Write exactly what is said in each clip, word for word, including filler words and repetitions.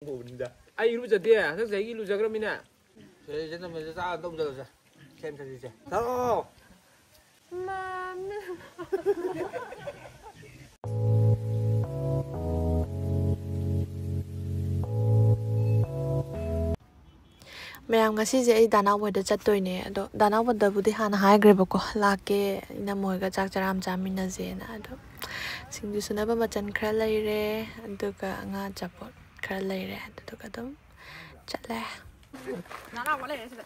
ꯎꯕꯅꯤꯗ꯫ ꯑꯩ ꯏꯔꯨꯖꯗꯦ, ꯍꯟꯗꯛ ꯆꯍꯤꯒꯤ ꯂꯨꯖꯈ꯭ꯔꯃꯤꯅ꯫ ꯁꯦ, ꯏꯆꯦ ꯅꯨꯃꯤꯠꯁꯦ ꯆꯥꯛ ꯑꯝꯇ ꯎꯖꯔꯁꯦ꯫ ꯁꯦꯝ ꯁꯦꯝꯁꯤꯁꯦ꯫ ꯊꯥꯔꯛꯑꯣ꯫ ꯃꯥꯃꯤ꯫ ꯃꯌꯥꯝ, ꯉꯁꯤꯁꯦ ꯑꯩ ꯗꯥꯅꯥꯎ ꯍꯣꯏꯗ ꯆꯠꯇꯣꯏꯅꯦ꯫ ꯑꯗꯣ ꯗꯥꯅꯥꯎ ꯍꯣꯏꯗꯕꯨꯗꯤ ꯍꯥꯟꯅ ꯍꯥꯏꯈ꯭ꯔꯦꯕꯀꯣ, ꯂꯥꯛꯀꯦ, ꯏꯅꯝꯃ ꯍꯣꯏꯒ ꯆꯥꯛ ꯆꯔꯥ ꯑꯃ ꯆꯥꯃꯤꯟꯅꯁꯦꯅ꯫ ꯑꯗꯣ ꯁꯤꯡꯖꯨ ꯁꯨꯅꯕ ꯃꯆꯜ ꯈꯔ ꯂꯩꯔꯦ, ꯑꯗꯨꯒ ꯉꯥ ꯑꯆꯥꯄꯣꯠ ꯈꯔ ꯂꯩꯔꯦ, ꯑꯗꯨꯗꯨꯒ ꯑꯗꯨꯝ ꯆꯠꯂꯦ꯫ ꯗꯥꯅꯥꯎ ꯍꯣꯏ ꯂꯩꯔꯦ ꯁꯤꯗ꯫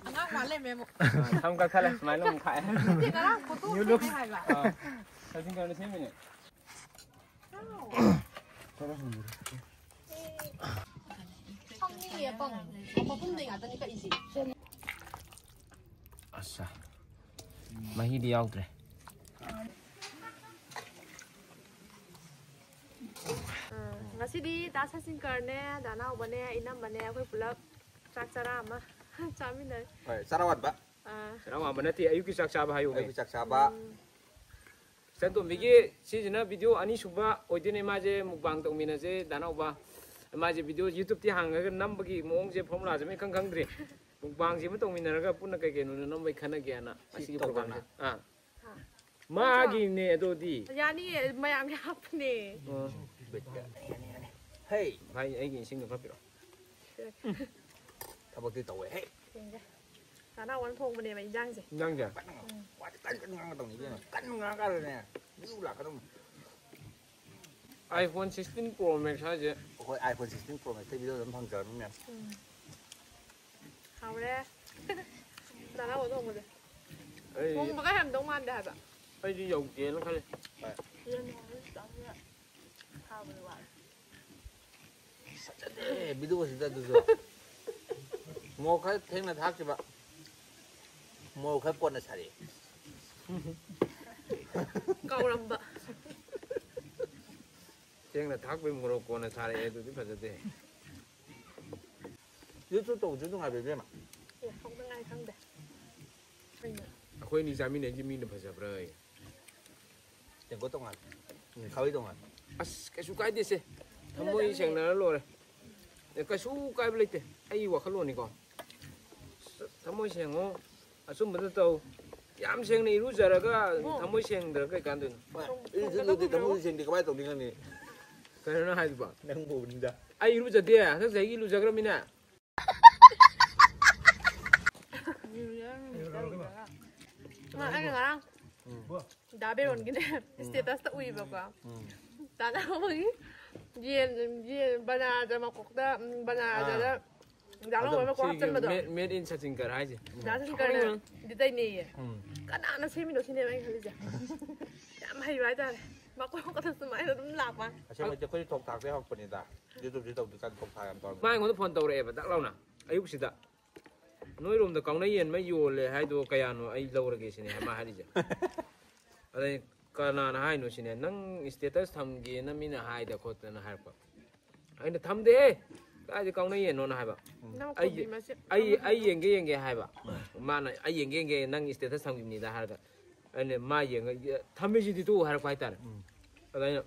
ꯑꯉꯥꯡ ꯃꯥꯜꯂꯦ, ꯃꯦꯝ꯫ ꯁꯝ ꯀꯛꯊꯠꯂꯦ, ꯁꯨꯃꯥꯏꯅ ꯑꯃꯨꯛ ꯈꯥꯛꯑꯦ꯫ ꯅꯠꯇꯦ, ꯉꯔꯥꯡ ꯐꯣꯇꯣ ꯅ꯭ꯌꯨ ꯂꯨꯛ꯫ ꯊꯦꯡꯅꯩ ꯍꯥꯏꯕ꯫ ꯑꯥ, ꯁꯆꯤꯟ ꯀꯔꯅ ꯁꯦꯝꯃꯤꯅꯦ꯫ ꯐꯝꯅꯤꯡꯉꯦ, ꯄꯪ꯫ ꯃꯄꯨꯝꯗꯩ ꯉꯥꯛꯇꯅꯤ ꯀꯛꯏꯁꯦ꯫ ꯑꯁꯥ꯫ ꯃꯍꯤꯗꯤ ꯌꯥꯎꯗ꯭ꯔꯦ꯫ ꯑꯥ, ꯉꯁꯤꯗꯤ ꯗꯥ ꯁꯆꯤꯟꯀꯔꯅꯦ, ꯗꯥ ꯅꯥꯎꯕꯅꯦ, ꯏꯅꯝꯃꯅꯦ, ꯑꯩꯈꯣꯏ ꯄꯨꯂꯞ ꯆꯥꯛ ꯆꯔꯥ ꯑꯃ ꯆꯥꯃꯤꯟꯅꯔꯦ꯫ ꯍꯣꯏ, ꯆꯔꯥ ꯋꯥꯟꯕ꯫ ꯑꯥ꯫ ꯆꯔꯥ ꯋꯥꯟꯕ ꯅꯠꯇꯦ, ꯑꯌꯨꯛꯀꯤ ꯆꯥꯛ ꯆꯥꯕ ꯍꯥꯏꯌꯨꯃꯦ꯫ ꯑꯌꯨꯛꯀꯤ ꯆꯥꯛ ꯆꯥꯕ꯫ ꯎꯝ꯫ ꯏꯆꯟꯇꯣꯝꯕꯤꯒꯤ ꯁꯤꯁꯤꯅ ꯚꯤꯗꯤꯑꯣ ꯑꯅꯤꯁꯨꯕ ꯑꯣꯏꯗꯣꯏꯅꯦ, ꯃꯥꯁꯦ ꯃꯨꯛꯕꯥꯡ ꯇꯧꯃꯤꯟꯅꯁꯦ, ꯗꯥ ꯅꯥꯎꯕ꯫ ꯃꯥꯁꯦ ꯚꯤꯗꯤꯑꯣ YouTube ꯇꯤ ꯍꯥꯡꯉꯒ ꯅꯝꯕꯒꯤ ꯃꯑꯣꯡꯁꯦ, ꯐꯣꯔꯃꯨꯂꯥꯁꯦ ꯑꯃ ꯏꯈꯪ ꯈꯪꯗ꯭ꯔꯤ꯫ ꯃꯨꯛꯕꯥꯡꯁꯤ ꯑꯃ ꯇꯧꯃꯤꯟꯅꯔꯒ ꯄꯨꯟꯅ ꯀꯩ ꯀꯩꯅꯣꯅ ꯅꯝꯕꯩ ꯈꯟꯅꯒꯦꯅ ꯁꯤ ꯑꯁꯤꯒꯤ ꯇꯧꯗꯅ꯫ ꯄ꯭ꯔꯣꯒ꯭ꯔꯥꯝꯁꯦ꯫ ꯑꯥ꯫ ꯃꯥꯒꯤꯅꯦ ꯑꯗꯨꯗꯤ꯫ ꯌꯥꯅꯤꯌꯦ, ꯃꯌꯥꯝꯒꯤ ꯍꯥꯞꯄꯅꯦ꯫ ꯑꯣ꯫ ꯍꯩ꯫ ꯚꯥꯏ, ꯑꯩꯒꯤ ꯏꯁꯤꯡꯗꯣ ꯈꯔ ꯄꯤꯔꯛꯑꯣ꯫ ꯄꯤꯔꯛꯀꯦ꯫ ꯊꯕꯛꯇꯤ ꯇꯧꯋꯦ, ꯍꯦ꯫ ꯌꯦꯡꯒꯦ꯫ ꯗꯥ ꯅꯥꯎꯕꯅ ꯊꯣꯡꯕꯅꯦꯕ ꯏꯟꯖꯥꯡꯁꯦ꯫ ꯏꯟꯖꯥꯡꯁꯦ? ꯎꯝ꯫ ꯋꯥꯗꯤ ꯀꯟ ꯀꯟ ꯉꯥꯡꯒꯗꯧꯅꯤ ꯏꯕꯦꯝꯃ꯫ ꯀꯟ ꯉꯥꯡꯉꯀꯥꯟꯗꯅꯦ, view ꯂꯥꯛꯀꯗꯧꯅꯤ꯫ iPhone sixteen Pro Max ꯍꯥꯏꯁꯦ꯫ ꯑꯩꯈꯣꯏ iPhone sixteen Pro Max ꯇꯩ ꯚꯤꯗꯤꯑꯣ ꯑꯗꯨꯝ ꯐꯪꯖꯔꯕꯅꯤ ꯃꯌꯥꯝ꯫ ꯎꯝ꯫ ꯍꯥꯎꯔꯦ꯫ ꯗꯥ ꯅꯥꯎꯕ ꯊꯣꯡꯕꯁꯦ꯫ ꯑꯩ ꯊꯣꯡꯕꯒ ꯍꯩꯔꯝꯗꯧ ꯃꯥꯟꯗꯦ ꯍꯥꯏꯕ꯫ ꯑꯩꯗꯤ ꯌꯧꯗꯦꯅ ꯈꯜꯂꯤ꯫ ꯍꯣꯏ꯫ ꯌꯦꯟ ꯊꯣꯡꯕꯁꯨ ꯈꯤꯇꯪ ꯍꯥꯎꯕꯗꯤ ꯋꯥꯠꯂꯦ꯫ ꯐꯖꯗꯦ, ꯚꯤꯗꯤꯑꯣꯁꯤꯗ ꯑꯗꯨꯁꯨ꯫ ꯃꯣꯔꯣꯛ ꯈꯔ ꯊꯦꯡꯅ ꯊꯥꯛꯈꯤꯕ꯫ ꯃꯣꯔꯣꯛ ꯈꯔ ꯀꯣꯟꯅ ꯁꯥꯔꯛꯑꯦ꯫ ꯀꯥꯎꯔꯝꯕ꯫ ꯊꯦꯡꯅ ꯊꯥꯛꯄꯩ ꯃꯣꯔꯣꯛ ꯀꯣꯟꯅ ꯁꯥꯔꯛꯑꯦ, ꯑꯗꯨꯗꯤ ꯐꯖꯗꯦ꯫ YouTube ꯇꯧꯕꯁꯨ ꯅꯨꯡꯉꯥꯏꯕ꯭ꯔꯥ, ꯏꯕꯦꯝꯃ? ꯑꯦ, ꯍꯧꯗ ꯉꯥꯏ ꯈꯪꯗꯦ꯫ ꯀꯩꯅꯣ? ꯑꯩꯈꯣꯏꯅꯤ ꯆꯥꯃꯤꯟꯅꯩꯁꯦ ꯃꯤꯅ ꯐꯖꯕ꯭ꯔꯥ ꯑꯌꯦ? ꯇꯦꯡꯀꯣꯠ ꯇꯣꯉꯥꯟ꯫ ꯎꯝ, ꯈꯥꯕꯩ ꯇꯣꯉꯥꯟ꯫ ꯑꯁ, ꯀꯩꯁꯨ ꯀꯥꯏꯗꯦꯁꯦ꯫ ꯊꯃꯣꯏ ꯁꯦꯡꯅꯔ ꯂꯣꯏꯔꯦ꯫ ꯑꯦ, ꯀꯩꯁꯨ ꯀꯥꯏꯕ ꯂꯩꯇꯦ꯫ ꯑꯩꯒꯤ ꯋꯥꯈꯜꯂꯣꯟꯅꯤꯀꯣ꯫ ꯊꯃꯣꯏ ꯁꯦꯡꯉꯣ, ꯑꯆꯨꯝꯕꯗ ꯇꯧ꯫ ꯌꯥꯝ ꯁꯦꯡꯅ ꯏꯔꯨꯖꯔꯒ ꯊꯃꯣꯏ ꯁꯦꯡꯗ꯭ꯔꯒ ꯀꯩ ꯀꯥꯟꯗꯣꯏꯅꯣ? ꯏꯔꯨꯖꯗ꯭ꯔꯗꯤ ꯊꯃꯣꯏ ꯁꯦꯡꯗꯦ ꯀꯃꯥꯏꯅ ꯇꯧꯅꯤ ꯈꯪꯅꯤ? ꯀꯩꯅꯣ ꯅꯪ ꯍꯥꯏꯗꯨꯕꯣ? ꯅꯪꯕꯨ ꯎꯕꯅꯤꯗ꯫ ꯑꯩ ꯏꯔꯨꯖꯗꯦ, ꯍꯟꯗꯛ ꯆꯍꯤꯒꯤ ꯂꯨꯖꯈ꯭ꯔꯃꯤꯅꯦ꯫ ꯑꯩꯅ ꯉꯔꯥꯡ ꯗꯥ ꯕꯦꯔꯣꯟꯒꯤꯅꯦ statusꯇ ꯎꯏꯕꯀꯣ꯫ ꯇꯥꯟꯅꯕꯒꯤ ꯌꯦꯟ, ꯌꯦꯟ ꯕꯅꯥꯖ ꯃꯀꯣꯛꯇ, ꯎꯝ, ꯕꯅꯥꯖꯗ ꯗꯥ ꯂꯧꯕ ꯃꯀꯣꯛ ꯍꯥꯞꯆꯟꯕꯗꯣ꯫ Made, made in ꯁꯆꯤꯟꯀꯔ ꯍꯥꯏꯁꯦ꯫ ꯗꯥ ꯁꯆꯤꯟꯀꯔꯅ ꯗꯤ ꯇꯩꯅꯩꯌꯦ꯫ ꯎꯝ꯫ ꯀꯅꯥꯅ ꯁꯦꯝꯃꯤꯅꯣ ꯁꯤꯅꯦꯕ ꯑꯩꯅ ꯈꯜꯂꯤꯁꯦ꯫ ꯌꯥꯝ ꯍꯩꯕ ꯍꯥꯏꯇꯥꯔꯦ꯫ ꯃꯀꯣꯛ ꯈꯛꯇ ꯁꯨꯃꯥꯏꯅ ꯑꯗꯨꯝ ꯂꯥꯛꯄ꯫ ꯑꯁꯦꯡꯕꯩꯗꯤ ꯑꯩꯈꯣꯏꯗꯤ ꯊꯣꯛ ꯊꯥꯛꯇꯩ ꯍꯧꯔꯛꯄꯅꯤꯗ꯫ YouTubeꯁꯤ ꯇꯧꯗ꯭ꯔꯤꯀꯥꯟꯗ ꯊꯣꯛ ꯊꯥꯛ ꯌꯥꯝ ꯇꯧꯔꯝꯃꯤ꯫ ꯃꯥ ꯑꯩꯉꯣꯟꯗ phone ꯇꯧꯔꯛꯑꯦꯕ ꯗꯛ ꯂꯥꯎꯅ꯫ ꯑꯌꯨꯛꯁꯤꯗ꯫ "ꯅꯣꯏꯔꯣꯝꯗ ꯀꯥꯎꯅ ꯌꯦꯟ ꯑꯃ ꯌꯣꯜꯂꯦ ꯍꯥꯏꯗꯣ ꯀꯌꯥꯅꯣ ꯑꯩ ꯂꯧꯔꯒꯦ" ꯁꯤꯅꯦ ꯃꯥ ꯍꯥꯏꯔꯤꯁꯦ꯫ ꯑꯗꯩ ꯀꯅꯥꯅ ꯍꯥꯏꯅꯣ ꯁꯤꯅꯦ, "ꯅꯪ status ꯊꯝꯒꯦꯅ ꯃꯤꯅ ꯍꯥꯏꯗ ꯈꯣꯠꯇꯅ" ꯍꯥꯏꯔꯛꯄ꯫ ꯑꯩꯅ "ꯊꯝꯗꯦꯍꯦ, ꯀꯥꯏꯗꯩ ꯀꯥꯎꯅ ꯌꯦꯟꯅꯣꯅ" ꯍꯥꯏꯕ꯫ ꯅꯪ ꯑꯩ, ꯀꯣꯕꯤ ꯃꯆꯦꯠ ꯑꯩ, ꯑꯃ ꯑꯩ ꯌꯦꯡꯒꯦ ꯌꯦꯡꯒꯦ ꯍꯥꯏꯕ꯫ ꯃꯥꯅ "ꯑꯩ ꯌꯦꯡꯒꯦ ꯌꯦꯡꯒꯦ, ꯅꯪ status ꯊꯝꯈꯤꯕꯅꯤꯗ" ꯍꯥꯏꯔꯒ ꯑꯩꯅ ꯃꯥ ꯌꯦꯡꯉ "ꯊꯝꯃꯤꯁꯤꯗꯤ ꯇꯨ" ꯍꯥꯏꯔꯛꯄ ꯍꯥꯏꯇꯥꯔꯦ꯫ ꯎꯝ꯫ ꯑꯗ ꯑꯩꯅ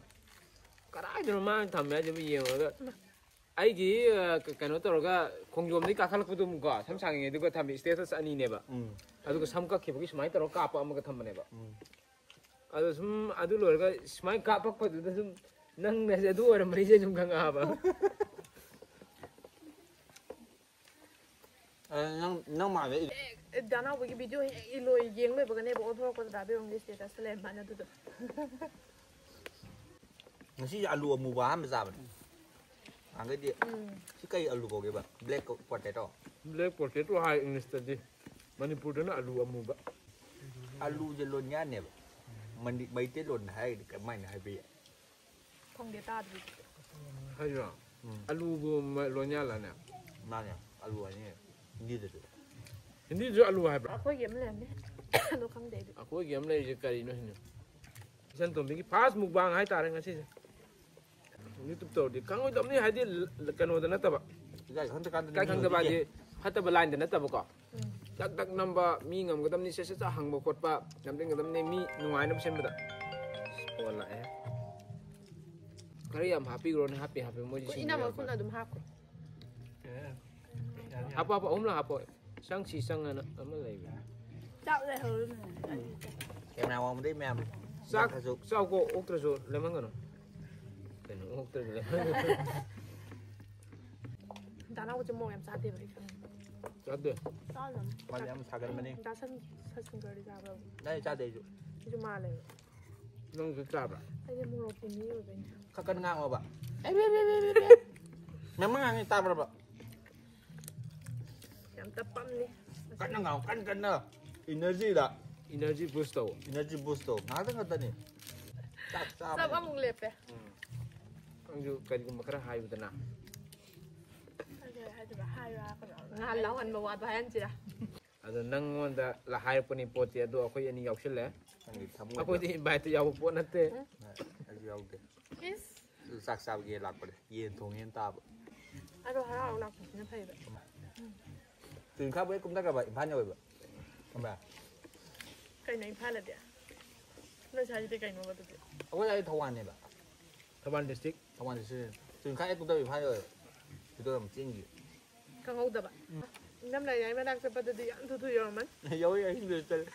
"ꯀꯗꯥꯏꯗꯅꯣ ꯃꯥꯅ ꯊꯝꯃꯦ ꯍꯥꯏꯁꯤꯕꯨ?" ꯌꯦꯡꯉꯒ ꯑꯩꯒꯤ, ꯑ, ꯀ-, ꯀꯩꯅꯣ ꯇꯧꯔꯒ ꯈꯣꯡꯖꯣꯝꯗꯒꯤ ꯀꯥꯈꯠꯂꯛꯄꯗꯣ ꯑꯃꯨꯛꯀꯣ, ꯁꯝ ꯁꯥꯡꯉꯤꯉꯩꯗꯨꯒ ꯊꯝꯃꯤ status ꯑꯅꯤꯅꯦꯕ꯫ ꯎꯝ꯫ ꯑꯗꯨꯒ ꯁꯝ ꯀꯛꯈꯤꯕꯒꯤ ꯁꯨꯃꯥꯏꯅ ꯇꯧꯔꯒ ꯀꯥꯞꯄ ꯑꯃꯒ ꯊꯝꯕꯅꯦꯕ꯫ ꯎꯝ꯫ ꯑꯗꯣ ꯁꯨꯝ ꯑꯗꯨ ꯂꯣꯏꯔꯒ ꯁꯨꯃꯥꯏꯅ ꯀꯥꯞꯄꯛꯄꯗꯨꯗ ꯁꯨꯝ ꯅꯪꯅ ꯑꯗꯨ ꯑꯣꯏꯔꯝꯃꯅꯤꯁꯦ ꯁꯨꯝ ꯈꯪꯉꯛꯑꯕ꯫ ꯑ, ꯅꯪ, ꯅꯪ ꯃꯥꯜꯂꯦ꯫ ꯍꯦꯛ ꯗꯥꯅꯥꯎꯕꯒꯤ video ꯍꯦꯛ ꯂꯣꯏ-, ꯌꯦꯡ ꯂꯣꯏꯕꯒꯅꯦꯕ ꯑꯣꯟꯊꯣꯔꯛꯄꯗ ꯗꯥ ꯕꯦꯔꯣꯡꯒꯤ statusꯇ ꯂꯩꯔꯝꯕꯅꯦ ꯑꯗꯨꯗꯣ꯫ ꯉꯁꯤ ꯑꯂꯨ ꯑꯃꯨꯕ ꯑꯍꯥꯟꯕ ꯆꯥꯕꯅꯦ꯫ ꯅꯍꯥꯟꯈꯩꯗꯤ ꯎꯝ꯫ ꯁꯤ ꯀꯩ ꯑꯂꯨ ꯀꯧꯒꯦꯕ? Black potato? Black potato ꯍꯥꯏ Englishꯇꯗꯤ꯫ ꯃꯅꯤꯄꯨꯔꯗꯅ ꯑꯂꯨ ꯑꯃꯨꯕ꯫ ꯑꯂꯨꯁꯦ ꯂꯣꯟꯌꯥꯟꯅꯦꯕ꯫ ꯃꯅꯤ-, ꯃꯩꯇꯩꯂꯣꯟꯗ ꯍꯥꯏꯔꯒꯗꯤ ꯀꯃꯥꯏꯅ ꯍꯥꯏꯕ ꯌꯥꯏ? ꯈꯪꯗꯦ, ꯇꯥꯗ꯭ꯔꯤ꯫ ꯍꯥꯏꯔꯣ? ꯎꯝ꯫ ꯑꯂꯨꯕꯨ ꯃ-, ꯂꯣꯟꯌꯥꯜꯂꯅꯦ? ꯃꯥꯅꯦ, ꯑꯂꯨ ꯍꯥꯏꯅꯤ ꯍꯤꯟꯗꯤꯗꯁꯨ꯫ ꯍꯤꯟꯗꯤꯗꯁꯨ ꯑꯂꯨ ꯍꯥꯏꯕ꯭ꯔꯥ? ꯑꯩꯈꯣꯏꯒꯤ ꯑꯃ ꯂꯩꯔꯝꯅꯤ꯫ ꯑꯗꯣ ꯈꯪꯗꯦ ꯑꯩꯗꯤ꯫ ꯑꯩꯈꯣꯏꯒꯤ ꯑꯃ ꯂꯩꯔꯤꯁꯦ ꯀꯔꯤꯅꯣ ꯁꯤꯅꯤ? ꯏꯆꯟ ꯇꯣꯝꯕꯤꯒꯤ first mukbang ꯍꯥꯏꯇꯥꯔꯦ ꯉꯁꯤꯁꯦ꯫ YouTube ꯇꯧꯔꯗꯤ ꯈꯪꯉꯣꯏꯗꯕꯅꯤ, ꯍꯥꯏꯗꯤ ꯀꯩꯅꯣꯗ ꯅꯠꯇꯕ꯫ ꯏꯀꯥꯏ ꯈꯪꯗ꯭ꯔꯀꯥꯟꯗ ꯏꯀꯥꯏ ꯈꯪꯗꯕ ꯍꯥꯏꯗꯤ ꯐꯠꯇꯕ lineꯗ ꯅꯠꯇꯕꯀꯣ꯫ ꯎꯝ꯫ ꯇꯛ ꯇꯛ ꯅꯝꯕ, ꯃꯤ ꯉꯝꯒꯗꯕꯅꯤ, ꯁꯠ ꯁꯠ ꯁꯠ ꯍꯪꯕ ꯈꯣꯠꯄ, ꯅꯝꯁꯤꯟꯒꯗꯕꯅꯤ, ꯃꯤ ꯅꯨꯡꯉꯥꯏꯅꯕ ꯁꯤꯟꯕꯗ꯫ Phone ꯂꯥꯛꯑꯦ꯫ ꯈꯔ ꯌꯥꯝ ꯍꯥꯞꯄꯤꯈ꯭ꯔꯣꯅꯦ꯫ ꯍꯥꯞꯄꯤ ꯍꯥꯞꯄꯤ ꯃꯣꯏꯗꯤ ꯁꯤꯡꯕ ꯏꯅꯝꯃ ꯌꯥꯝ ꯈꯨꯠꯅ ꯄꯥꯝꯃꯦ꯫ ꯑꯗꯨꯝ ꯍꯥꯞꯈ꯭ꯔꯣ꯫ ꯍꯥꯞꯄꯣ ꯍꯥꯞꯄꯣ ꯑꯍꯨꯝꯂꯛ ꯍꯥꯞꯄꯣ꯫ ꯆꯪꯁꯤ ꯆꯪꯉꯅ ꯑꯃ ꯂꯩꯕꯅꯦ꯫ ꯆꯥꯛ ꯂꯩꯍꯧꯔꯤꯅꯦ꯫ ꯀꯦꯃꯦꯔꯥ ꯋꯥꯡꯃꯗꯩ ꯃꯌꯥꯝ ꯆꯥꯛ ꯂꯥꯛꯑꯁꯨ꯫ ꯆꯥꯎꯀꯣ ꯑꯣꯛꯇ꯭ꯔꯁꯨ ꯂꯦꯝꯍꯟꯒꯅꯨ꯫ ꯀꯩꯅꯣ ꯑꯣꯛꯇ꯭ꯔꯁꯨ ꯂꯦꯝꯍꯟꯒꯅꯨ꯫ ꯗꯥꯅꯥꯎꯕꯁꯦ ꯃꯣꯔꯣꯛ ꯌꯥꯝ ꯆꯥꯗꯦꯕ ꯑꯩ ꯈꯪꯉꯦ꯫ ꯆꯥꯗꯦ꯫ ꯆꯥꯗꯕꯅꯤ꯫ ꯃꯥꯗꯤ ꯌꯥꯝ ꯁꯥꯒꯟꯕꯅꯤ꯫ ꯗꯥ ꯁꯟ-, ꯁꯟ ꯁꯪꯒꯔꯗꯤ ꯆꯥꯕ꯭ꯔꯕ? ꯅꯪ ꯆꯥꯗꯦ ꯑꯩꯁꯨ꯫ ꯑꯩꯁꯨ ꯃꯥꯜꯂꯦꯕ꯫ ꯅꯪꯁꯨ ꯆꯥꯕ꯭ꯔꯥ? ꯑꯩꯗꯤ ꯃꯣꯔꯣꯛꯀꯤ ꯃꯤ ꯑꯣꯏꯕꯩꯅꯦ꯫ ꯈꯔ ꯀꯟꯅ ꯉꯥꯡꯉꯣꯕ꯫ ꯃꯦꯝꯃ ꯉꯥꯡꯉꯤ ꯇꯥꯕ꯭ꯔꯕ? ꯌꯥꯝ ꯇꯞꯄꯝꯅꯤ꯫ ꯀꯟꯅ ꯉꯥꯡꯉꯣ ꯀꯟꯅ ꯀꯟꯅ꯫ ꯏꯅꯔꯖꯤꯗ꯫ Energy boost ꯇꯧ꯫ Energy boost ꯇꯧ ꯉꯥꯏꯍꯥꯛꯇꯪ ꯈꯛꯇꯅꯤ꯫ ꯆꯥꯛ ꯆꯥꯕ꯫ ꯆꯞ ꯑꯃꯨꯛ ꯂꯦꯞꯄꯦ꯫ ꯎꯝ꯫ ꯅꯪꯁꯨ ꯀꯔꯤꯒꯨꯝꯕ ꯈꯔ ꯍꯥꯏꯌꯨꯗꯅ꯫ ꯀꯔꯤ ꯍꯥꯏꯗꯣꯏꯕ? ꯍꯥꯏꯌꯨ ꯍꯥꯏꯔꯛꯀꯅꯣ꯫ ꯉꯍꯥꯟ ꯂꯥꯎꯍꯟꯕ ꯋꯥꯗꯣ ꯍꯥꯏꯍꯟꯁꯤꯔꯥ? ꯑꯗꯣ ꯅꯪꯉꯣꯟꯗ ꯂ-, ꯍꯥꯏꯔꯛꯄꯅꯤ ꯄꯣꯠꯇꯤ ꯑꯗꯣ ꯑꯩꯈꯣꯏ ꯑꯅꯤ ꯌꯥꯎꯁꯜꯂꯦ꯫ ꯅꯪꯒꯤ ꯊꯃꯣꯏꯗ꯫ ꯑꯩꯈꯣꯏꯗꯤ invite ꯇ ꯌꯥꯎꯕ ꯄꯣꯠ ꯅꯠꯇꯦ꯫ ꯎꯝ꯫ ꯑꯩꯁꯨ ꯌꯥꯎꯗꯦ꯫ ꯏꯁ꯫ ꯑꯗꯨ ꯆꯥꯛ ꯆꯥꯕꯒꯤ ꯂꯥꯛꯄꯅꯦ꯫ ꯌꯦꯟ ꯊꯣꯡꯉꯦꯅ ꯇꯥꯕ꯫ ꯑꯗꯣ ꯍꯔꯥꯎ ꯍꯔꯥꯎ ꯂꯥꯛꯄꯁꯤꯅ ꯐꯩꯕ꯫ ꯇꯨ ꯏꯝꯐꯥꯜ ꯕꯣꯏ ꯀꯨꯝꯊꯈ꯭ꯔꯕ ꯏꯝꯐꯥꯜ ꯌꯧꯔꯕ? ꯈꯪꯕ꯭ꯔꯥ? ꯀꯩꯅꯣ ꯏꯝꯐꯥꯜꯗꯗꯤ? ꯅꯣꯏ ꯁ꯭ꯋꯥꯏꯁꯤꯗꯤ ꯀꯩꯅꯣꯕ ꯑꯗꯨꯗꯤ? ꯑꯩꯈꯣꯏ ꯁ꯭ꯋꯥꯏꯗꯤ ꯊꯧꯕꯥꯜꯅꯦꯕ꯫ ꯊꯧꯕꯥꯜ district꯫ ꯊꯧꯕꯥꯜ district꯫ ꯇꯨ ꯏꯝꯐꯥꯜ ꯍꯦꯛ ꯀꯨꯝꯊꯕ ꯏꯝꯐꯥꯜ ꯌꯧꯔꯦꯕ꯫ ꯁꯤꯗ ꯑꯗꯨꯝ ꯆꯦꯟꯈꯤ꯫ ꯈꯪꯍꯧꯗꯕ꯫ ꯎꯝ꯫ ꯏꯅꯝ ꯂꯩꯔꯤꯉꯩ ꯃꯅꯥꯛ ꯆꯠꯄꯗꯗꯤ ꯌꯥꯝ ꯊꯨ ꯊꯨ ꯌꯧꯔꯝꯃꯅꯤ꯫ ꯌꯧꯔꯦ ꯑꯍꯤꯡꯗꯨꯗ ꯆꯠꯂꯦ꯫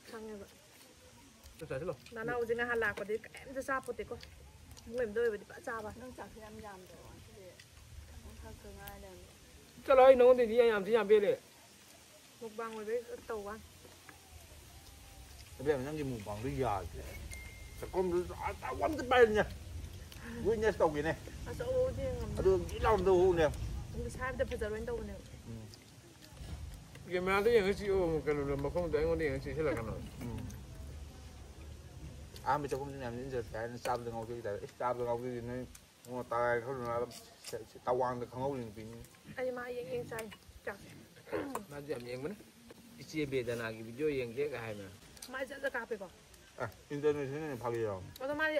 ꯈꯪꯉꯦꯕ꯫ ꯆꯠꯂꯣ꯫ ꯅꯅꯥꯎꯁꯦ ꯉꯍꯥꯟ ꯂꯥꯛꯄꯗꯤ ꯀꯩꯝꯇ ꯆꯥꯄꯣꯠꯇꯦꯀꯣ꯫ ꯃꯣꯏ ꯑꯝꯗ ꯑꯣꯏꯕꯗꯤ ꯐꯖ ꯆꯥꯕ꯫ ꯅꯪ ꯆꯥꯛꯁꯦ ꯌꯥꯝ ꯌꯥꯝꯗ꯭ꯔꯣ? ꯉꯁꯤꯗꯤ ꯈꯛ ꯈꯛ ꯉꯥꯏ ꯂꯩꯔꯝꯃꯦ꯫ ꯆꯠꯂꯣ, ꯑꯩ ꯅꯉꯣꯟꯗꯩꯗꯤ ꯌꯥꯝ ꯌꯥꯝ ꯊꯤ ꯌꯥꯝ ꯄꯦꯜꯂꯦ꯫ Mukbang ꯑꯣꯏꯕꯩ ꯇꯧꯕ ꯋꯥꯅꯤ꯫ ꯏꯕꯦꯝꯃ, ꯅꯪꯒꯤ mukbang ꯗꯨ ꯌꯥꯗ꯭ꯔꯦ꯫ ꯆꯥꯛꯈꯨꯝꯗꯨ ꯑꯆꯧꯕ ꯑꯝꯇ ꯄꯥꯏꯔꯨꯅꯦ꯫ Witness ꯇꯧꯒꯦꯅꯦ꯫ ꯑꯆꯧꯕꯗꯤ ꯉꯝꯗꯦ꯫ ꯑꯗꯨ ꯒꯤꯠ ꯂꯥꯎꯅ ꯍꯧꯅꯦ꯫ ꯃꯤꯁꯥꯏꯕꯗ ꯐꯖꯔꯣꯏꯅ ꯇꯧꯕꯅꯦꯕ꯫ ꯎꯝ꯫ Camera ꯗ ꯌꯦꯡꯉ ꯆꯤꯛꯑꯣ, ꯀꯩꯅꯣꯗ, ꯃꯈꯣꯡꯗ ꯑꯩꯉꯣꯟꯗ ꯌꯦꯡꯉ ꯆꯤꯛꯁꯤꯜꯂꯛꯀꯅꯣ꯫ ꯎꯝ꯫ ꯑꯍꯥꯟꯕ ꯆꯥꯛꯈꯨꯝꯁꯤ ꯃꯌꯥꯝꯁꯤ ꯏꯟꯖꯔ ꯍꯥꯏꯅ ꯆꯥꯕꯗ ꯉꯥꯎꯖꯈꯤ ꯇꯥꯔꯦ꯫ ꯏꯁ, ꯆꯥꯕꯗ ꯉꯥꯎꯖꯈꯤ ꯅꯣꯏ꯫ ꯑꯣ, ꯇꯥꯔꯥꯏ ꯈꯔ ꯇꯋꯥꯡꯗ ꯈꯪꯍꯧꯔꯤ ꯅꯨꯄꯤꯅꯤ꯫ ꯑꯩ ꯃꯥ ꯌꯦꯡ ꯌꯦꯡ ꯆꯥꯏ ꯆꯥꯛꯁꯦ꯫ ꯃꯥꯁꯨ ꯌꯥꯝ ꯌꯦꯡꯕꯅꯦ꯫ ꯏꯆꯦ ꯕꯦꯗꯅꯥꯒꯤ video ꯌꯦꯡꯒꯦꯒ ꯍꯥꯏꯕꯅꯦ꯫ ꯃꯥꯏ ꯖꯠ ꯖꯠ ꯀꯥꯞꯄꯦꯀꯣ꯫ ꯑꯦ, international ꯅꯦ ꯐꯥꯒꯤ ꯌꯥꯎꯔꯝ꯫ ꯑꯗꯣ ꯃꯥꯗꯤ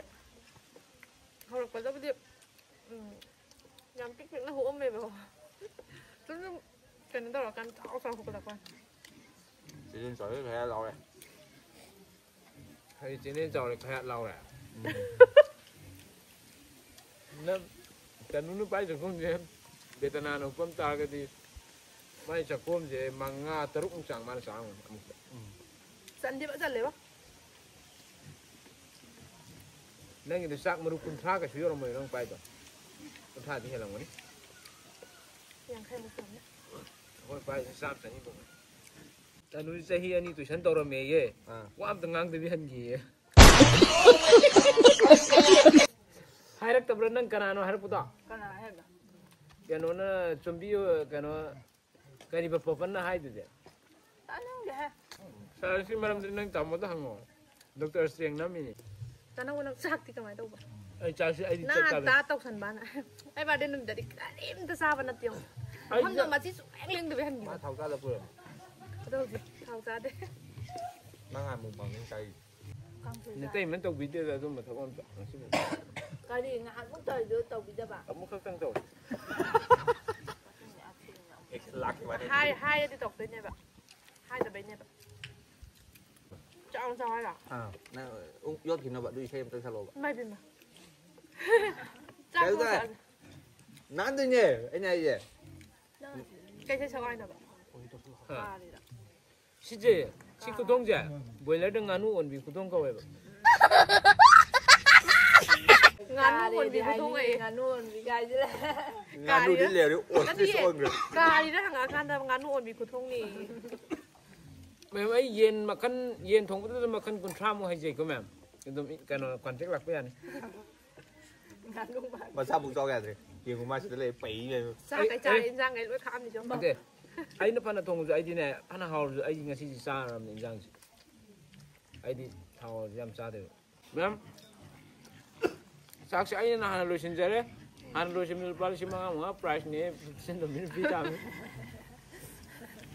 ꯍꯧꯔꯛꯄꯗꯕꯨꯗꯤ, ꯎꯝ, ꯌꯥꯝ ꯄꯤꯛ ꯄꯤꯛꯅ ꯍꯣꯛꯑꯝꯃꯦꯕꯀꯣ꯫ ꯁꯨꯝ ꯁꯨꯝ ꯀꯩꯅꯣ ꯇꯧꯔꯀꯥꯟꯗ ꯆꯥꯎ ꯆꯥꯎ ꯍꯣꯛꯀꯠꯂꯛꯄ꯫ ꯁꯤꯖꯟ ꯆꯥꯎꯔꯦ ꯈꯔ ꯂꯥꯎꯔꯦ꯫ ꯑꯩ ꯆꯦꯅꯦꯜ ꯆꯥꯎꯔꯦ, ꯈꯌꯥꯠ ꯂꯥꯎꯔꯦ꯫ ꯅꯪ ꯀꯩꯅꯣꯅ ꯄꯥꯏ ꯆꯥꯛꯈꯨꯝꯁꯦ, ꯕꯦꯇꯅꯥꯅ ꯎꯞꯄꯝ ꯇꯥꯔꯒꯗꯤ ꯃꯥꯏ ꯆꯥꯛꯈꯨꯝꯁꯦ ꯃꯉꯥ ꯇꯔꯨꯛꯃꯨꯛ ꯆꯥꯡ ꯃꯥꯅ ꯆꯥꯔꯝꯒꯅꯤ ꯑꯃꯨꯛꯇ꯫ ꯆꯟꯗꯦꯕ, ꯆꯜꯂꯦꯕ꯫ ꯅꯪꯒꯤꯗꯣ ꯆꯥꯛ ꯃꯔꯨ ꯀꯨꯟꯊ꯭ꯔꯥ ꯀꯩꯁꯨ ꯌꯧꯔꯝꯃꯣꯏ ꯅꯪ ꯄꯥꯏꯗꯣ꯫ ꯀꯨꯟꯊ꯭ꯔꯥꯗꯤ ꯍꯦꯜꯂꯝꯒꯅꯤ꯫ ꯌꯥꯡꯈꯩꯃꯨꯛ ꯁꯨꯔꯝꯅꯤ꯫ ꯑꯩꯈꯣꯏ ꯄꯥꯏꯁꯦ ꯆꯥꯝ ꯆꯅꯤꯃꯨꯛ꯫ ꯇꯅꯨꯁꯦ ꯆꯍꯤ ꯑꯅꯤ ꯇꯨꯏꯁꯟ ꯇꯧꯔꯝꯃꯦꯌꯦ꯫ ꯑꯥ꯫ ꯋꯥ ꯑꯝꯇ ꯉꯥꯡꯗꯕꯤ ꯍꯟꯈꯤꯌꯦ꯫ ꯍꯥꯏꯔꯛꯇꯕ꯭ꯔꯥ ꯅꯪ ꯀꯅꯥꯅꯣ ꯍꯥꯏꯔꯛꯄꯗꯣ? ꯀꯅꯥ ꯍꯥꯏꯕ? ꯀꯩꯅꯣꯅ ꯆꯨꯝꯕꯤ, ꯀꯩꯅꯣ, ꯀꯔꯤꯕ ꯄꯣꯄꯟꯅ ꯍꯥꯏꯗꯨꯗꯤ? ꯇꯥꯅꯤꯡꯗꯦꯍꯦ꯫ ꯁꯥꯔ, ꯁꯤ ꯃꯔꯝꯗꯤ ꯅꯪ ꯇꯥꯃꯣꯗ ꯍꯪꯉꯣ꯫ ꯗꯣꯛꯇꯔ ꯆꯦꯡ ꯅꯝꯃꯤꯅꯤ꯫ ꯇꯥꯅꯧ, ꯅꯪ ꯆꯥꯛꯇꯤ ꯀꯃꯥꯏꯅ ꯇꯧꯕ? ꯑꯩ ꯆꯥꯛꯁꯤ ꯑꯩꯗꯤ ꯅꯪ ꯆꯞ ꯆꯥꯕꯤ꯫ ꯉꯟꯇꯥ ꯇꯧꯁꯟꯕꯅ꯫ ꯑꯩ ꯕꯥꯔꯗꯦ ꯅꯨꯃꯤꯠꯇꯗꯤ ꯀꯔꯤꯝꯇ ꯆꯥꯕ ꯅꯠꯇꯦ ꯌꯦꯡꯉꯣ꯫ ꯑꯩ ꯃꯐꯝꯗꯣ ꯆꯥꯛ ꯃꯆꯤ ꯁꯨꯡꯂꯦꯡ ꯂꯦꯡꯗꯕꯤ ꯍꯟꯈꯤꯕ꯫ ꯃꯥ ꯊꯥꯎ ꯆꯥꯗ ꯀꯨꯏꯔꯝꯅꯤ꯫ ꯑꯗꯣ ꯍꯧꯖꯤꯛ ꯊꯥꯎ ꯆꯥꯗꯦ꯫ ꯅꯪ ꯍꯥꯟꯅ ꯃꯨꯛꯕꯥꯡ ꯅꯪ ꯆꯥꯏ꯫ ꯀꯥꯡꯁꯣꯏ ꯆꯥꯏ꯫ ꯅꯇꯩꯃꯅ ꯇꯧꯕꯤꯗꯦꯗ ꯑꯗꯨꯝꯕ ꯊꯕꯛ ꯑꯝꯇ ꯉꯁꯤꯐꯥꯎ꯫ ꯀꯔꯤ ꯉꯍꯥꯟꯃꯨꯛ ꯇꯧꯔꯤꯗꯣ ꯇꯧꯕꯤꯗꯕ? ꯑꯃꯨꯛꯈꯛꯇꯪ ꯇꯧꯋꯤ꯫ ꯑꯦꯛꯁꯟ ꯂꯥꯛꯈꯤꯕ ꯋꯥꯅꯤ꯫ ꯍꯥꯏ, ꯍꯥꯏꯔꯗꯤ ꯇꯧꯗꯣꯏꯅꯦꯕ꯫ ꯍꯥꯏꯗꯕꯩꯅꯦꯕ꯫ ꯆꯥꯎ ꯆꯥꯎ ꯍꯥꯏꯔꯣ? ꯑꯥ, ꯅꯪ, ꯎ, ꯌꯣꯠꯈꯤꯅꯕ ꯑꯗꯨ ꯏꯁꯩ ꯑꯝꯇꯪ ꯁꯛꯂꯛꯑꯣꯕ꯫ ꯏꯃꯥꯏ ꯄꯦꯝꯃ꯫ ꯆꯥꯛ ꯀꯩꯗꯧꯔꯒꯦ? ꯊꯣꯡ ꯆꯥꯒꯦ꯫ ꯅꯥꯟꯗꯣꯏꯅꯦ, ꯑꯩꯅ ꯍꯥꯏꯁꯦ꯫ ꯅꯪ ꯀꯩ ꯏꯁꯩ ꯁꯛꯑꯣ ꯍꯥꯏꯅꯣꯕ? ꯍꯥ꯫ ꯀꯥꯔꯤꯔ? ꯁꯤꯁꯦ, ꯁꯤ ꯈꯨꯊꯣꯡꯁꯦ, ꯕꯣꯏꯂꯔꯗ ꯉꯥꯅꯨ ꯑꯣꯟꯕꯤ ꯈꯨꯊꯣꯡ ꯀꯧꯋꯦꯕ꯫ ꯉꯥꯅꯨ ꯀꯥꯔꯦꯗꯤ ꯑꯣꯟꯕꯤ ꯈꯨꯊꯣꯡ ꯍꯥꯏꯅꯤꯡꯉꯦ, ꯑꯌꯦ꯫ ꯉꯥꯅꯨ ꯑꯣꯟꯕꯤ ꯀꯥꯏꯁꯦ꯫ ꯉꯥꯅꯨꯗꯤ ꯀꯥꯔꯤꯔ? ꯂꯩꯔꯦ, ostrich ꯅꯠꯇꯤꯌꯦ, ꯑꯣꯟꯈ꯭ꯔꯦ꯫ ꯀꯥꯔꯤꯔ ꯍꯪꯉꯛꯑꯀꯥꯟꯗ ꯉꯥꯅꯨ ꯑꯣꯟꯕꯤ ꯈꯨꯊꯣꯡꯅꯦꯌꯦ꯫ ꯃꯦꯝ, ꯑꯩ ꯌꯦꯟ ꯃꯈꯟ, ꯌꯦꯟ ꯊꯣꯡꯕꯗꯨꯗ ꯃꯈꯟ ꯀꯨꯟꯊ꯭ꯔꯥꯃꯨꯛ ꯍꯩꯖꯩꯀꯣ, ꯃꯦꯝ꯫ ꯑꯗꯨꯝ ꯏ-, ꯀꯩꯅꯣ, ꯀꯟꯇꯦꯛ ꯂꯥꯛꯄ ꯌꯥꯅꯤ꯫ ꯉꯥꯅꯨ ꯃꯥꯜꯂꯦ꯫ ꯃꯁꯥꯕꯨꯛ ꯆꯥꯎ ꯌꯥꯗ꯭ꯔꯦ꯫ ꯌꯦꯡꯉꯨ, ꯃꯥ ꯁꯤꯗ ꯂꯩ, ꯄꯩ ꯂꯩꯔꯦ꯫ ꯆꯥꯛ ꯑꯩ, ꯀꯩ ꯆꯥꯔꯦ? ꯑꯩ ꯏꯟꯖꯥꯡꯈꯩ ꯂꯣꯏ ꯈꯥꯛꯑꯝꯃꯤꯁꯦ ꯌꯦꯡꯉꯨ꯫ ꯅꯠꯇꯦ, ꯑꯩꯅ ꯐꯅ ꯊꯣꯡꯉꯁꯨ ꯑꯩꯗꯤꯅꯦ, ꯐꯅ ꯍꯥꯎꯔꯁꯨ ꯑꯩꯗꯤ ꯉꯁꯤꯁꯦ ꯆꯥꯔꯕꯅꯦ ꯏꯟꯖꯥꯡꯁꯦ꯫ ꯑꯩꯗꯤ ꯊꯥꯎꯁꯦ ꯌꯥꯝ ꯆꯥꯗꯦꯕ꯫ ꯃꯦꯝ, ꯆꯥꯛꯁꯦ ꯑꯩꯅ ꯍꯥꯟꯅ ꯂꯣꯏꯁꯤꯟꯖꯔꯦ꯫ ꯍꯥꯟꯅ ꯂꯣꯏꯁꯤꯟꯕꯗ ꯂꯨꯄꯥ ꯂꯤꯁꯤꯡ ꯃꯉꯥ ꯃꯉꯥ prizeꯅꯦ, fifteen ꯇꯧꯕꯤꯔ ꯄꯤ ꯇꯥꯕꯅꯤ꯫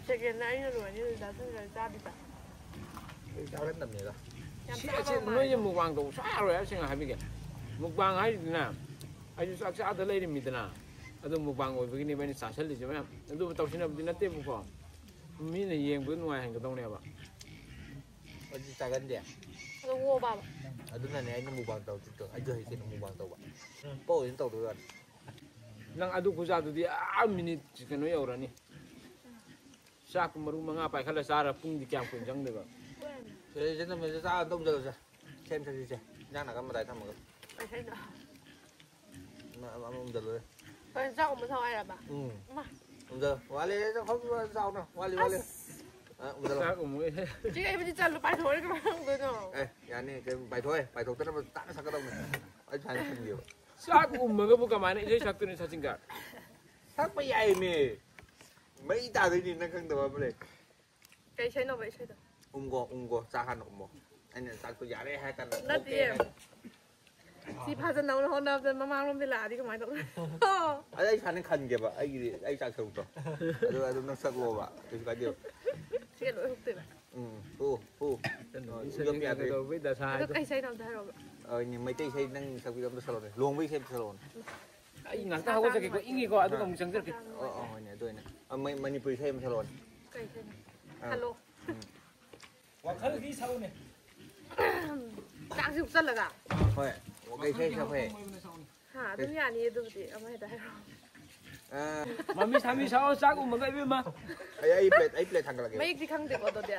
Secondꯅ ꯑꯩꯅ ꯂꯣꯏꯔꯅꯤ, ꯑꯗꯨ ꯆꯥꯁꯤꯟꯈ꯭ꯔꯦ, ꯆꯥꯗꯤ ꯆꯥ꯫ ꯑꯩ ꯆꯥꯒꯟꯗꯕꯅꯤꯗ꯫ ꯌꯥꯝ ꯁꯤ ꯆꯥꯕ ꯑꯁꯤ ꯃꯥꯜꯂꯦ꯫ ꯅꯣꯏꯁꯦ mukbang ꯇꯧꯕ ꯁꯨꯡꯌꯥ ꯌꯥꯔꯣꯏ, ꯑꯁꯦꯡꯅ ꯍꯥꯏꯕꯤꯒꯦ꯫ Mukbang ꯍꯥꯏꯁꯤꯗꯤꯅꯦ, ꯑꯩꯁꯨ ꯆꯥꯛ ꯆꯥꯗ ꯂꯩꯔꯤꯃꯤꯗꯅ, ꯑꯗꯨ mukbang ꯑꯣꯏꯕꯒꯤꯅꯦꯕ ꯑꯩꯅ ꯆꯥꯁꯤꯜꯂꯤꯁꯦ ꯃꯌꯥꯝ꯫ ꯑꯗꯨꯕꯨ ꯇꯧꯁꯤꯟꯅꯕꯗꯤ ꯅꯠꯇꯦꯕꯀꯣ, ꯃꯤꯅ ꯌꯦꯡꯕꯗ ꯅꯨꯡꯉꯥꯏꯍꯟꯒꯗꯧꯅꯦꯕ꯫ ꯑꯗꯨ ꯆꯥꯒꯟꯗꯦ꯫ ꯑꯗꯣ ꯑꯣꯕꯥꯕ꯫ ꯑꯗꯨꯅꯅꯦ ꯑꯩꯅ ꯃꯨꯛꯕꯥꯡ ꯇꯧꯗ꯭ꯔꯤꯗꯣ꯫ ꯑꯩꯁꯨ ꯍꯩꯇꯦꯅ ꯃꯨꯛꯕꯥꯡ ꯇꯧꯕ꯫ ꯄꯣꯛ ꯑꯣꯏꯅ ꯇꯧꯗꯣꯏ ꯋꯥꯅꯤ꯫ ꯅꯪ ꯑꯗꯨ ꯈꯨꯆꯥꯗꯨꯗꯤ ꯑꯥ ꯃꯤꯅꯤꯠ ꯀꯩꯅꯣ ꯌꯧꯔꯅꯤ꯫ ꯆꯥꯛ ꯃꯔꯨ ꯃꯉꯥ ꯄꯥꯏꯈꯠꯂ ꯆꯥꯔ ꯄꯨꯡꯗꯤ ꯀꯌꯥꯝ ꯀꯨꯏꯅ ꯆꯪꯗꯣꯏꯕ? ꯁꯦ, ꯁꯦ, ꯆꯥ ꯑꯗꯨꯝ ꯆꯠꯂꯁꯦ꯫ ꯁꯦꯝ ꯆꯠꯁꯤꯁꯦ꯫ ꯏꯟꯖꯥꯡ ꯅꯥꯀꯟ ꯃꯇꯥꯏ ꯊꯝꯃꯒ꯫ ꯀꯩ ꯍꯥꯏꯅꯣ? ꯑꯃ, ꯑꯃ, ꯑꯃ ꯎꯝꯖꯜꯂꯨꯔꯦ꯫ ꯀꯩꯅꯣ ꯆꯥꯛ ꯎꯃ ꯊꯧ ꯍꯥꯏꯔꯕ? ꯎꯝ꯫ ꯏꯃꯥ꯫ ꯎꯝꯖꯜꯂꯨ꯫ ꯋꯥꯠꯂꯤ, ꯆꯥꯎꯅ꯫ ꯋꯥꯠꯂꯤ, ꯋꯥꯠꯂꯤ꯫ ꯑ, ꯎꯝꯖꯜꯂꯨ꯫ ꯆꯥꯛ ꯎꯃꯨꯏ꯫ ꯆꯦ ꯑꯩꯕꯨꯗꯤ ꯆꯠꯂꯨ ꯄꯥꯏꯊꯣꯛꯑꯦ ꯀꯃꯥꯏꯅ ꯇꯧꯗꯣꯏꯅꯣ? ꯑꯦ, ꯌꯥꯅꯤ꯫ ꯀꯩꯝ ꯄꯥꯏꯊꯣꯛꯑꯦ꯫ ꯄꯥꯏꯊꯣꯛꯇꯅꯕ ꯇꯥꯛꯅ ꯁꯛꯀꯗꯧꯅꯤ꯫ ꯑꯩ ꯁꯨꯃꯥꯏꯅ ꯈꯟꯒꯦꯕ꯫ ꯆꯥꯛ ꯎꯝꯃꯒꯕꯨ ꯀꯃꯥꯏꯅ ꯏꯁꯩ ꯁꯛꯇꯣꯏꯅꯣ ꯁꯥꯆꯤꯟꯒ? ꯁꯛꯄ ꯌꯥꯏꯃꯤ꯫ ꯃꯩ ꯇꯥꯗꯣꯏꯅꯤ ꯅꯪ ꯈꯪꯗꯕ ꯑꯃ ꯂꯩ꯫ ꯀꯩ ꯏꯁꯩꯅꯣꯕ ꯏꯁꯩꯗꯣ? ꯎꯝꯒꯣ, ꯎꯝꯒꯣ꯫ ꯆꯥꯛ ꯍꯥꯟꯅ ꯎꯝꯃꯣ꯫ ꯑꯩꯅ ꯆꯥꯛꯇꯣ ꯌꯥꯔꯦ ꯍꯥꯏ ꯀꯥꯟꯗ ꯅꯠꯇꯤꯌꯦ꯫ ꯑꯣꯀꯦ ꯍꯥꯏ꯫ ꯁꯤ ꯐꯥꯖꯅꯕ ꯍꯣꯠꯅꯕꯗ ꯃꯃꯥꯡꯂꯣꯝꯗ ꯂꯥꯛꯑꯗꯤ ꯀꯃꯥꯏꯅ ꯇꯧꯗꯣꯏꯅꯣ? ꯑꯗ ꯑꯩ ꯁꯥꯅ ꯈꯟꯒꯦꯕ ꯑꯩꯒꯤꯗꯤ ꯑꯩ ꯆꯥꯛ ꯁꯔꯨꯛꯇꯣ꯫ ꯑꯗꯨ ꯑꯗꯨꯝ ꯅꯪ ꯁꯛꯂꯣꯕ꯫ ꯀꯩꯁꯨ ꯀꯥꯏꯗꯦꯕ꯫ ꯁꯤꯒ ꯂꯣꯏ ꯍꯨꯛꯇꯣꯏꯕ꯫ ꯎꯝ꯫ ꯍꯨ, ꯍꯨ꯫ ꯀꯩꯅꯣ, ꯑꯣ, ꯏꯁꯩ ꯌꯣꯠꯄ ꯌꯥꯗ꯭ꯔꯦ꯫ ꯀꯩꯗꯧꯕꯩ ꯗꯁꯥ ꯑꯗꯣ ꯍꯥꯏꯗꯣ? ꯀꯩ ꯏꯁꯩꯅꯣ ꯑꯝꯇ ꯍꯥꯏꯔꯛꯑꯣꯕ꯫ ꯑ, ꯃꯩꯇꯩ ꯏꯁꯩ ꯅꯪ ꯁꯛꯄꯤꯗꯣ ꯑꯝꯇ ꯁꯛꯂꯛꯑꯣꯅꯦ꯫ ꯂꯨꯍꯣꯡꯕꯩ ꯏꯁꯩ ꯑꯝꯇ ꯁꯛꯂꯛꯑꯣꯅꯦ꯫ ꯑꯩ ꯉꯥꯛꯇ ꯍꯧꯒꯠꯆꯒꯦꯀꯣ, ꯏꯪꯉꯤꯀꯣ, ꯑꯗꯨꯒ ꯑꯃꯨꯛ ꯆꯪꯖꯔꯛꯀꯦ꯫ ꯑꯣ, ꯑꯣ, ꯍꯣꯏꯅꯦ, ꯑꯗꯨ ꯑꯣꯏꯅ꯫ ꯑ, ꯃꯩ-, ꯃꯅꯤꯄꯨꯔꯤ ꯏꯁꯩ ꯑꯃ ꯁꯛꯂꯛꯑꯣꯅꯦ꯫ ꯀꯩ ꯏꯁꯩꯅꯣ? ꯑ, ꯍꯜꯂꯣ꯫ ꯎꯝ꯫ ꯋꯥꯈꯜꯒꯤ ꯁꯛꯎꯅꯦ꯫ ꯆꯥꯛꯁꯤ ꯎꯞꯆꯜꯂꯒ꯫ ꯍꯣꯏ꯫ ꯀꯩ ꯏꯁꯩ ꯁꯛꯄ ꯍꯩ? ꯍꯥ, ꯑꯗꯨꯝ ꯌꯥꯅꯤ ꯑꯗꯨꯕꯨꯗꯤ꯫ ꯑꯃ ꯍꯦꯛꯇ ꯍꯥꯏꯔꯛꯑꯣ꯫ ꯑ, ꯃꯃꯤ ꯁꯥꯃꯤ ꯁꯛꯑꯣ, ꯆꯥꯛ ꯎꯝꯃꯒ ꯏꯕꯦꯝꯃ꯫ ꯑꯩ, ꯑꯩ ꯄ꯭ꯂꯦꯠ, ꯑꯩ ꯄ꯭ꯂꯦꯠ ꯊꯥꯡꯒꯠꯂꯛꯀꯦ꯫ ꯃꯌꯦꯛꯇꯤ ꯈꯪꯗꯦꯀꯣ ꯑꯗꯨꯗꯤ꯫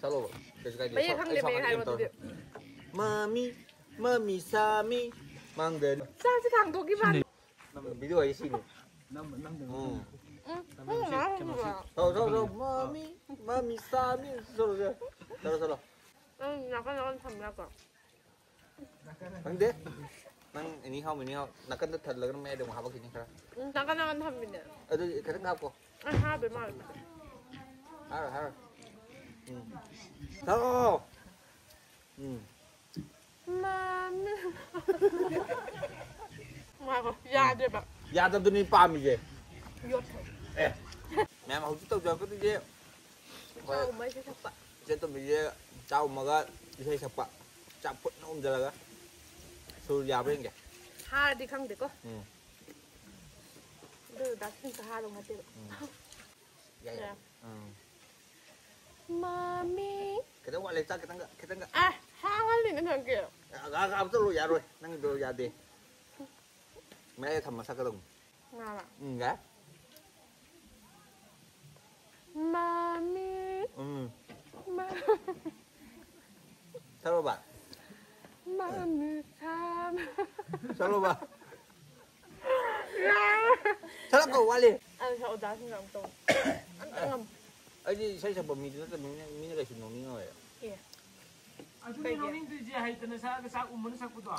ꯁꯛꯂꯛꯑꯣꯕ꯫ ꯀꯩꯁꯨ ꯀꯥꯏꯗꯦ꯫ ꯃꯌꯦꯛ ꯁꯛ-, ꯈꯪꯗꯦ, ꯑꯩ ꯁꯛ ꯃꯌꯦꯛ ꯍꯥꯏꯔꯣ ꯀꯩꯝ ꯇꯧꯔꯣꯏ꯫ ꯑꯗꯨꯗꯤ꯫ ꯃꯃꯤ, ꯃꯃꯤ ꯁꯥꯃꯤ, ꯃꯥꯡꯗ꯫ ꯆꯥꯛꯁꯤ ꯊꯥꯡꯗꯣꯛꯈꯤꯕ꯫ ꯚꯤꯗꯤꯑꯣ ꯍꯥꯏꯁꯦ ꯁꯤꯅꯤ꯫ ꯅꯝ-, ꯅꯝꯗꯣꯏꯅꯤ꯫ ꯎꯝ꯫ ꯎꯝ, ꯀꯩꯅꯣꯁꯤ, ꯎꯝ, ꯀꯩꯅꯣꯁꯤ꯫ ꯎꯝ꯫ ꯁꯛꯂꯣ, ꯁꯛꯂꯣ, ꯁꯛꯂꯣ꯫ ꯃꯃꯤ, ꯃꯃꯤ ꯁꯥꯃꯤ꯫ ꯁꯛꯂꯣ, ꯁꯛꯂꯣ꯫ ꯁꯛꯂꯣ, ꯁꯛꯂꯣ꯫ ꯎꯝ, ꯅꯥꯀꯟ ꯅꯥꯀꯟ ꯊꯝ ꯌꯥꯗ꯭ꯔꯣ? ꯈꯪꯗꯦ꯫ ꯅꯪ ꯑꯦꯅꯤ ꯍꯥꯎ ꯃꯦꯅꯤ ꯍꯥꯎ ꯅꯥꯀꯟꯗ ꯊꯜꯂꯒ ꯃꯌꯥꯏꯗ ꯑꯃꯨꯛ ꯍꯥꯞꯄꯛꯈꯤꯅꯤ ꯈꯔ꯫ ꯎꯝ, ꯅꯥꯀꯟ ꯅꯥꯀꯟ ꯊꯝꯃꯤꯅꯦ꯫ ꯑꯗꯨꯗꯤ ꯈꯤꯇꯪ ꯍꯥꯞꯀꯣ꯫ ꯑꯩ ꯍꯥꯞꯄꯦ ꯃꯥꯜꯂꯦ꯫ ꯍꯥꯏꯔꯣ, ꯍꯥꯏꯔꯣ꯫ ꯎꯝ꯫ ꯊꯛꯑꯣ꯫ ꯎꯝ꯫ ꯃꯥꯅꯦ꯫ ꯉꯥꯏꯈꯣ, ꯌꯥꯗꯦꯕ꯫ ꯌꯥꯗꯕꯗꯨꯅꯤ ꯄꯥꯝꯃꯤꯁꯦ꯫ ꯌꯣꯠꯈ꯭ꯔꯦ꯫ ꯑꯦ꯫ ꯃꯌꯥꯝ ꯍꯧꯖꯤꯛ ꯇꯧꯖꯔꯛꯀꯗꯣꯏꯁꯦ꯫ ꯍꯣꯏ꯫ ꯆꯥꯎ ꯃꯩꯁꯦ ꯊꯛꯄ꯫ ꯏꯆꯦ ꯇꯣꯝꯕꯤꯁꯦ ꯆꯥꯛ ꯎꯝꯃꯒ ꯏꯁꯩ ꯁꯛꯄ꯫ ꯆꯥꯛ ꯐꯨꯠꯅ ꯎꯝꯖꯜꯂꯒ꯫ ꯁꯨꯔ ꯌꯥꯕ꯭ꯔꯥ ꯌꯦꯡꯒꯦ꯫ ꯍꯥꯔꯗꯤ ꯈꯪꯗꯦꯀꯣ꯫ ꯎꯝ꯫ ꯑꯗꯨ ꯗꯥ ꯁꯤꯟꯇ ꯍꯥꯔꯗꯧ ꯅꯠꯇꯦꯕ꯫ ꯎꯝ꯫ ꯌꯥꯏ, ꯌꯥꯏ꯫ ꯌꯥꯏ꯫ ꯎꯝ꯫ ꯃꯃꯤ꯫ ꯈꯤꯇꯪ ꯋꯥꯠꯂꯦ, ꯆꯥꯛ ꯈꯤꯇꯪꯒ, ꯈꯤꯇꯪꯒ꯫ ꯑꯦ ꯍꯥꯡꯍꯜꯂꯤꯅꯦ ꯅꯪꯒꯤ꯫ ꯑꯒꯥ ꯑꯒꯥ ꯆꯠꯂꯨ ꯌꯥꯔꯣꯏ, ꯅꯪꯒꯤꯗꯣ ꯌꯥꯗꯦ꯫ ꯃꯌꯥꯏꯗ ꯊꯝꯃ ꯁꯛꯀꯗꯧꯅꯤ꯫ ꯉꯥꯕ꯫ ꯎꯝ, ꯌꯥꯏ꯫ ꯃꯥꯃꯤ꯫ ꯎꯝ꯫ ꯃꯥ- ꯁꯛꯂꯣꯕ꯫ ꯃꯥꯃꯤ ꯁꯥꯝ꯫ ꯁꯛꯂꯣꯕ꯫ ꯁꯛꯂꯛꯇꯧ ꯋꯥꯠꯂꯤ꯫ ꯑꯗꯨ ꯁꯛ ꯑꯣꯖꯥꯁꯤꯡꯅ ꯑꯃꯨꯛ ꯇꯧ꯫ ꯑꯝꯇ ꯉꯝ- ꯑꯩꯗꯤ ꯏꯁꯩ ꯁꯛꯄ ꯃꯤꯗꯨ ꯅꯠꯇꯕꯅꯤꯅ ꯃꯤꯅ ꯀꯩꯁꯨ ꯅꯣꯛꯅꯤꯡꯉꯔꯣꯏ꯫ ꯑꯦ꯫ ꯑꯗꯨꯅꯦ ꯅꯣꯛꯅꯤꯡꯗꯣꯏꯁꯦ, ꯍꯩꯇꯅ ꯁꯛꯑꯒ ꯆꯥꯛ ꯎꯝꯃꯅ ꯁꯛꯄꯗꯣ꯫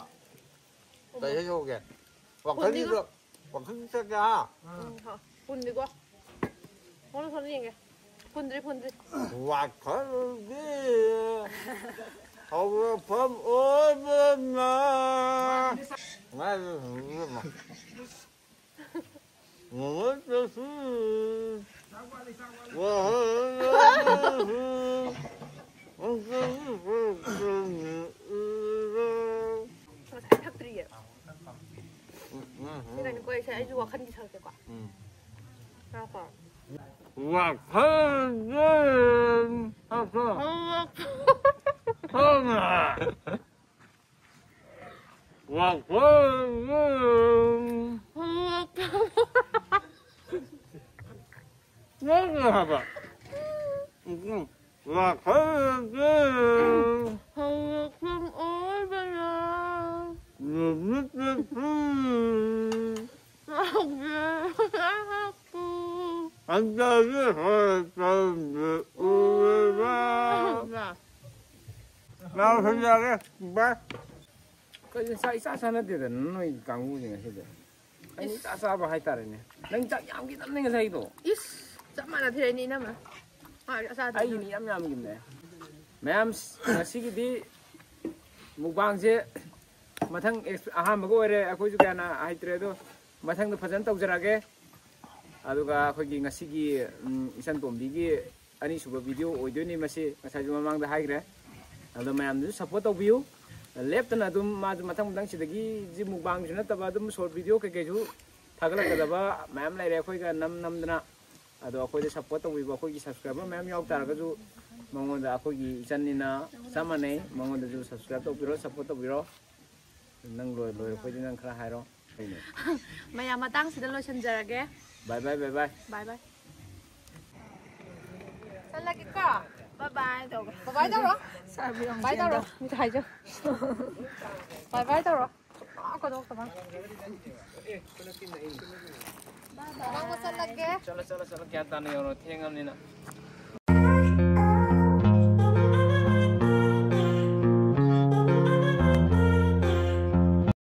ꯀꯩ ꯏꯁꯩ ꯁꯛꯎꯒꯦ? ꯋꯥꯈꯜꯒꯤꯗꯣ, ꯋꯥꯈꯜꯒꯤ ꯁꯛꯀꯦ ꯍꯥ? ꯎꯝ, ꯍꯣꯏ꯫ ꯄꯨꯟꯗꯤꯀꯣ꯫ ꯍꯣꯔꯦꯟ ꯍꯣꯔꯦꯟ ꯌꯦꯡꯒꯦ꯫ ꯄꯨꯟꯗ꯭ꯔꯤ ꯄꯨꯟꯗ꯭ꯔꯤ꯫ ꯋꯥꯈꯜꯒꯤ ꯍꯧꯔꯛꯐꯝ ꯑꯣꯏꯕꯅ ꯉꯥꯏꯕ ꯉꯝꯂꯕ ꯅꯨꯃꯤꯠꯇꯁꯨ ꯋꯥꯍꯜꯂꯕꯁꯨ ꯅꯪꯒꯤ ꯈꯛꯇꯅꯤ ꯎꯔꯣ꯫ ꯉꯁꯥꯏ ꯊꯛꯇ꯭ꯔꯤꯌꯦ꯫ ꯁꯤ ꯀꯩꯅꯣ ꯀꯣꯏꯁꯦ ꯑꯩꯁꯨ ꯋꯥꯈꯜꯒꯤ ꯁꯛꯀꯦꯀꯣ꯫ ꯎꯝ꯫ ꯉꯥꯏꯈꯣ꯫ ꯋꯥꯈꯜꯒꯤ ꯍꯛꯆꯥꯡ ꯍꯧꯅ ꯋꯥꯈꯜꯒꯤ ꯅꯪꯅ ꯍꯥꯏꯕ꯫ ꯎꯝ꯫ ꯋꯥꯈꯜꯒꯤ ꯍꯧꯔꯛꯐꯝ ꯑꯣꯏꯕꯅ ꯅꯨꯃꯤꯠꯇꯁꯨ ꯉꯥꯎꯖꯔꯛꯄ꯫ ꯍꯟꯖꯒꯤ ꯍꯣꯏ ꯇꯧꯕ ꯎꯔꯕ꯫ ꯉꯥꯎꯁꯤꯟꯖꯔꯦ꯫ ꯕꯥꯏ꯫ ꯀꯩꯅꯣ ꯆꯥꯛ ꯏꯆꯥ ꯆꯥꯟꯅꯗꯦꯗꯅ ꯅꯣꯏ ꯀꯥꯡꯕꯨꯁꯦ ꯉꯁꯤꯗꯤ꯫ ꯑꯩꯅ ꯏꯆꯥ ꯆꯥꯕ ꯍꯥꯏꯇꯥꯔꯦꯅꯦ꯫ ꯅꯪ ꯆꯥꯛ ꯌꯥꯝꯈꯤꯗꯕꯅꯦ ꯉꯁꯥꯏꯗꯣ꯫ ꯏꯁ ꯆꯞ ꯃꯥꯟꯅꯊꯤꯔꯦꯅꯦ ꯏꯅꯝꯃ꯫ ꯃꯥ ꯑꯆꯥꯗꯨ꯫ ꯑꯩꯒꯤꯅꯤ ꯌꯥꯝ ꯌꯥꯝꯈꯤꯕꯅꯦ꯫ ꯃꯌꯥꯝ ꯉꯁꯤꯒꯤꯗꯤ ꯃꯨꯛꯕꯥꯡꯁꯦ ꯃꯊꯪ ꯑꯦꯛꯁ-, ꯑꯍꯥꯟꯕꯒ ꯑꯣꯏꯔꯦ꯫ ꯑꯩꯈꯣꯏꯁꯨ ꯀꯌꯥꯅ ꯍꯩꯇ꯭ꯔꯦ ꯑꯗꯣ ꯃꯊꯪꯗ ꯐꯖꯅ ꯇꯧꯖꯔꯛꯑꯒꯦ꯫ ꯑꯗꯨꯒ ꯑꯩꯈꯣꯏꯒꯤ ꯉꯁꯤꯒꯤ, ꯎꯝ, ꯏꯆꯟ ꯇꯣꯝꯕꯤꯒꯤ ꯑꯅꯤꯁꯨꯕ ꯚꯤꯗꯤꯑꯣ ꯑꯣꯏꯗꯣꯏꯅꯤ ꯃꯁꯤ꯫ ꯉꯁꯥꯏꯁꯨ ꯃꯃꯥꯡꯗ ꯍꯥꯏꯈ꯭ꯔꯦ꯫ ꯑꯗꯣ ꯃꯌꯥꯝꯗꯨꯁꯨ ꯁꯞꯄꯣꯔꯠ ꯇꯧꯕꯤꯌꯨ꯫ ꯂꯦꯞꯇꯅ ꯑꯗꯨꯝ ꯃꯥꯁꯨ ꯃꯊꯪ ꯃꯊꯪ ꯁꯤꯗꯒꯤ ꯁꯤ ꯃꯨꯛꯕꯥꯡꯁꯨ ꯅꯠꯇꯕ ꯑꯗꯨꯝ ꯁꯣꯔꯠ ꯚꯤꯗꯤꯑꯣ ꯀꯩꯀꯩꯁꯨ ꯊꯥꯒꯠꯂꯛꯀꯗꯕ ꯃꯌꯥꯝ ꯂꯩꯔꯦ ꯑꯩꯈꯣꯏꯒ ꯅꯝ ꯅꯝꯗꯅ꯫ ꯑꯗꯣ ꯑꯩꯈꯣꯏꯗ ꯁꯞꯄꯣꯔꯠ ꯇꯧꯕꯤꯕ ꯑꯩꯈꯣꯏꯒꯤ ꯁꯕꯁꯀ꯭ꯔꯥꯏꯕꯔ ꯃꯌꯥꯝ ꯌꯥꯎ ꯇꯥꯔꯒꯁꯨ ꯃꯉꯣꯟꯗ ꯑꯩꯈꯣꯏꯒꯤ ꯏꯆꯟꯅꯤꯅ ꯆꯞ ꯃꯥꯟꯅꯩ꯫ ꯃꯉꯣꯟꯗꯁꯨ subscribe ꯇꯧꯕꯤꯔꯣ, support ꯇꯧꯕꯤꯔꯣ꯫ ꯅꯪ ꯂꯣꯏ-, ꯂꯣꯏꯔꯛꯄꯩꯗꯤ ꯅꯪ ꯈꯔ ꯍꯥꯏꯔꯣ꯫ ꯀꯩꯅꯣ? ꯃꯌꯥꯝ ꯃꯇꯥꯡꯁꯤꯗ ꯂꯣꯏꯁꯤꯟꯖꯔꯒꯦ꯫ Bye bye, bye bye꯫ Bye bye꯫ ꯆꯠꯂꯒꯦꯀꯣ꯫ Bye bye ꯇꯧꯒꯦ꯫ Bye bye ꯇꯧꯔꯣ꯫ Bye ꯇꯧꯔꯣ꯫ ꯑꯝꯇ ꯍꯥꯏꯖꯧ꯫ Bye bye ꯇꯧꯔꯣ꯫ ꯑꯥ, ꯀꯩꯅꯣ ꯀꯃꯥꯏ? ꯕꯕꯥ ꯆꯠꯂꯒꯦ꯫ ꯆꯠꯂꯣ, ꯆꯠꯂꯣ, ꯆꯠꯂꯣ꯫ ꯒ꯭ꯌꯥꯟ ꯇꯥꯅ ꯌꯧꯔꯣ꯫ ꯊꯦꯡꯉꯕꯅꯤꯅ꯫